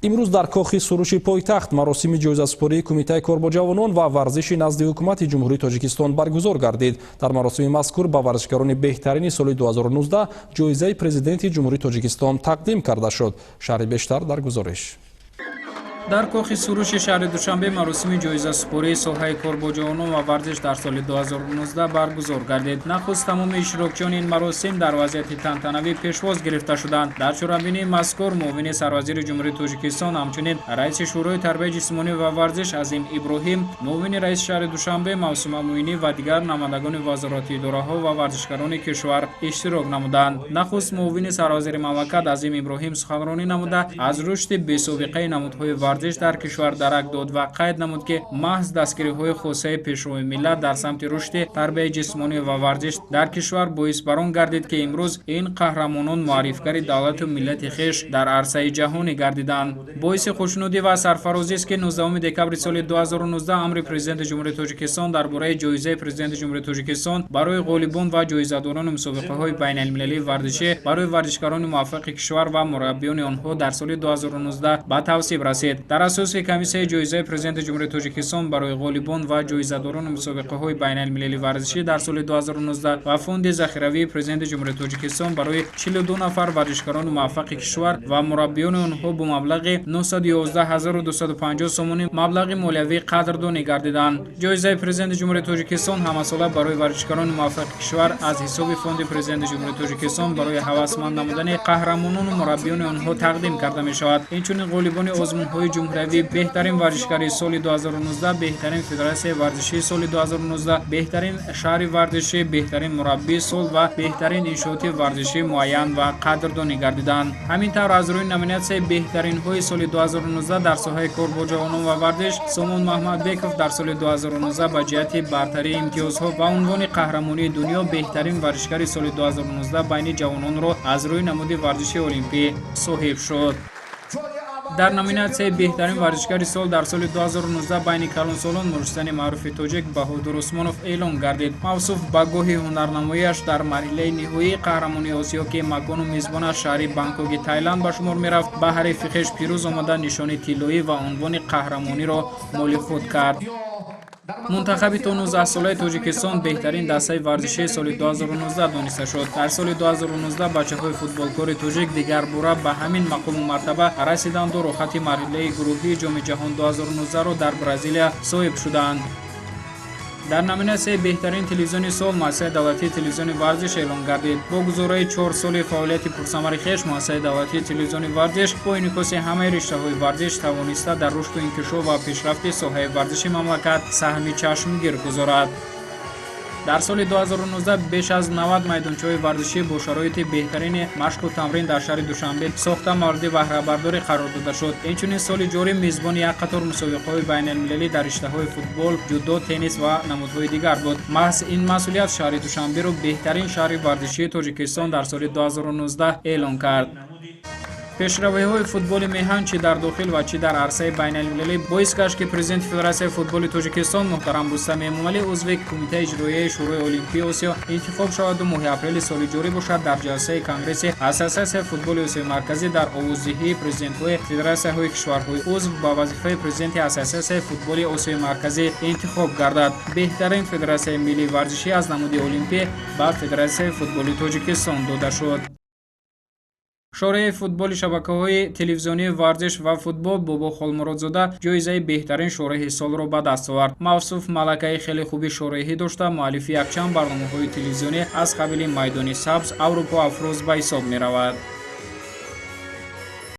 Имрӯз дар Кохи Суруши пойтахт маросими ҷоизасупории Кумитаи кор бо ҷавонон ва варзиши назди Ҳукумати Ҷумҳурии Тоҷикистон баргузор гардид. Дар маросими мазкур ба варзишгарони беҳтарини соли 2019 ҷоизаи Президенти Ҷумҳурии Тоҷикистон тақдим карда шуд. Шарҳи бештар дар гузориш. Дар Кохи Суруши шаҳри Душанбе маросими ҷоизасупории соҳаи кор бо ҷавонон ва варзиш дар соли 2019 баргузор гардид. Нахуст тамоми иштирокчиёни ин маросим дар вазъияти тантанавӣ пешвоз гирифта шуданд. Дар чорабинии мазкур муовини сарвазири Ҷумҳурии Тоҷикистон, ҳамчунин раиси Шӯрои тарбияи ҷисмонӣ ва варзиш Азим Иброҳим, муовини раиси шаҳри Душанбе Мавсума Муинӣ ва дигар намояндагони вазорату идораҳо ва варзишгарони кишвар иштирок намуданд. Нахуст муовини сарвазири мамлакат Азим Иброҳим суханронӣ намуда, аз рушди бесобиқаи намудҳои варзиш дар кишвар дарак дод ва қайд намуд, ки маҳз дастгириҳои хосаи Пешвои миллат дар самти рушди тарбияи ҷисмонӣ ва варзиш дар кишвар боис бар он гардид, ки имрӯз ин қаҳрамонон муаррифгари давлату миллати хеш дар арсаи ҷаҳонӣ гардиданд. Боиси хушнудӣ ва сарфарозист, ки 19 декабри соли 2019 амри Президенти Ҷумҳурии Тоҷикистон дар бораи ҷоизаи Президенти Ҷумҳурии Тоҷикистон барои ғолибон ва ҷоизадорони мусобиқаҳои байналмилалии варзишӣ барои варзишгарони муваффақи кишвар ва мураббиёни онҳо дар соли 2019 ба тавсиб расид. Дар асоси комиссияи ҷоизаи Президенти Ҷумҳурии Тоҷикистон барои ғолибон ва ҷоизадорони мусобиқаҳои байналмилалии варзишӣ дар соли 2019 ва Фонди захиравии Президенти Ҷумҳурии Тоҷикистон барои 42 нафар варзишгарони муваффақи кишвар ва мураббиёни онҳо бо маблағи 911 250 сомонӣ маблағи молиявӣ қадрдонӣ гардиданд. Ҷоизаи Президенти Ҷумҳурии Тоҷикистон ҳамасола барои варзишгарони муваффақи кишвар аз ҳисоби Фонди Президенти Ҷумҳурии Тоҷикистон барои ҳавасманд намудани қаҳрамонону мураббиёни онҳо тақдим карда мешавад. Инчунин ғолибони озмунҳои ҷумҳуриявӣ, беҳтарин варзишгари соли 2019, беҳтарин федератсияи варзишии соли 2019, беҳтарин шаҳри варзишӣ, беҳтарин мураббии сол ва беҳтарин иншооти варзишӣ муайян ва қадрдонӣ гардиданд. Ҳамин тавр, аз рӯи номинатсияи беҳтаринҳои соли 2019 дар соҳаи кор бо ҷавонон ва варзиш Сомон Маҳмадбеков дар соли 2019 ба ҷиҳати бартарии имтиёзҳо ва унвони қаҳрамонии дунё, беҳтарин варзишгари соли 2019 байни ҷавононро аз рӯи намуди варзиши олимпӣ соҳиб шуд. Дар номинатсияи беҳтарин варзишгари сол дар соли 2019 байни калонсолон муштзани маъруфи тоҷик Баҳодур Усмонов эълон гардид. Мавсуф ба гоҳи ҳунарнамоиаш дар марҳилаи ниҳоии қаҳрамонии Осиё, ки макону мизбонаш шаҳри Бангкоки Тайланд ба шумор мерафт, ба ҳарифи хеш пирӯз омада, нишони тиллоӣ ва унвони қаҳрамониро моли худ кард. Мунтахаби то 19-солаи Тоҷикистон беҳтарин дастаи варзишии соли 2019 дониста шуд. Дар соли 2019 бачаҳои футболкори тоҷик дигарбора ба ҳамин мақому мартаба расиданду роҳхати марҳилаи гурӯҳии Ҷоми ҷаҳон 2019-ро дар Бразилия соҳиб шуданд. Дар номинатсияи беҳтарин телевизиони сол Муассисаи давлатии телевизиони варзиш эълон гардид. Бо гузораи 4 соли фаъолияти пурсамари хеш Муассисаи давлатии телевизиони варзиш бо инъикоси ҳамаи риштаҳои варзиш тавониста дар рушду инкишоф ва пешрафти соҳаи варзиши мамлакат саҳми чашмгир гузорад. Дар соли 2019 беш аз 90 майдончаҳои варзишӣ бо шароити беҳтарини машқу тамрин дар шаҳри Душанбе сохта, мавриди баҳрабардорӣ қарор дода шуд. Инчунин соли ҷорӣ мизбони як қатор мусобиқаҳои байналмилалӣ дар риштаҳои футбол, ҷудо, теннис ва намудҳои дигар буд. Маҳз ин масъулият шаҳри Душанберо беҳтарин шаҳри варзишии Тоҷикистон дар соли 2019 эълон кард. Пешравиҳои футболи меҳан чӣ дар дохил ва чӣ дар арсаи байналмилалӣ боис гашт, ки президенти Федератсияи футболи Тоҷикистон муҳтарам Рустам Эмомалӣ узви Кумитаи иҷроияи Шӯрои олимпии Осиё интихоб шаваду моҳи апрели соли ҷорӣ бошад, дар ҷаласаи Конгресси Ассотсиатсияи футболи Осиёи Марказӣ дар овоздиҳии президентҳои федератсияҳои кишварҳои узв ба вазифаи президенти Ассотсиатсияи футболи Осиёи Марказӣ интихоб гардад. Беҳтарин федератсияи миллии варзишӣ аз намуди олимпӣ ба Федератсияи футболи Тоҷикистон дода шуд. Шореҳи футболи шабакаҳои телевизионии варзиш ва футбол Бобо Холмуродзода ҷоизаи беҳтарин шореҳи солро ба даст овард. Мавсуф малакаи хеле хуби шореҳӣ дошта, муаллифи якчанд барномаҳои телевизионӣ аз қабили «Майдони сабз», «Аврупо афрӯз» ба ҳисоб меравад.